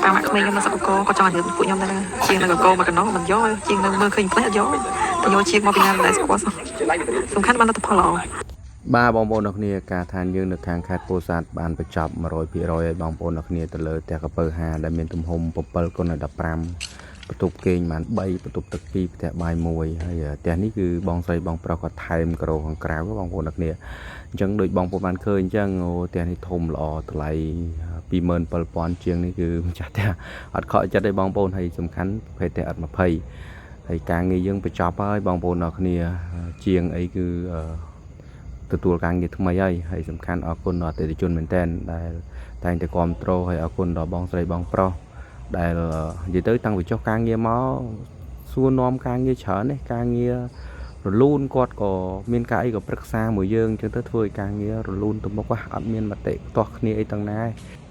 ប៉ាម៉ាក់ក្មេងខ្ញុំនៅស្រុកកកគាត់ចង់ឲ្យរឿងពួកខ្ញុំដែរណាជាងនៅកកមកកណោមិនយកជាងនៅមើលឃើញផ្លែអត់យកតែយកជាងមកពីណាមិនដែលស្គាល់សោះសំខាន់បានលទ្ធផលល្អ បាទបងប្អូនអរគ្នាការឋានយើងនៅខាងខេត្តពោធិ៍សាត់បានបញ្ចប់100%ហើយបងប្អូនអរគ្នាទៅលើផ្ទះកពើ5ដែលមានទំហំ7គុណ15បន្ទប់គេងបាន3បន្ទប់ទឹក2ផ្ទះបាយ1ហើយផ្ទះនេះគឺបងស្រីបងប្រុសគាត់ថែមការ៉ូខាងក្រៅបងប្អូនអរគ្នាអញ្ចឹងដូចបងប្អូនបានឃើញអញ្ចឹងអូផ្ទះនេះធំល្អតម្លៃ27000ជាងនេះគឺម្ចាស់ផ្ទះអត់ខកចិត្តទេបងប្អូនហើយសំខាន់ប្រភេទផ្ទះអត់20ហើយការងារយើងបញ្ចប់ហើយបងប្អូនអរគ្នាជាងអីគឺអឺ ទទួលការងារថ្មីហើយហើយសំខាន់អរគុណដល់អតិថិជនមែនទែនដែលតែងតែគ្រប់គ្រងហើយអរគុណដល់បងស្រីបងប្រុសដែលនិយាយទៅតាំងពីចុះការងារមកសួរនាំការងារច្រើននេះការងាររលូនគាត់ក៏មានការអីក៏ប្រឹក្សាមួយយើងអញ្ចឹងទៅធ្វើឲ្យការងាររលូនទៅមុខអត់មានមតិផ្ទាស់គ្នាអីទាំងណាឯង។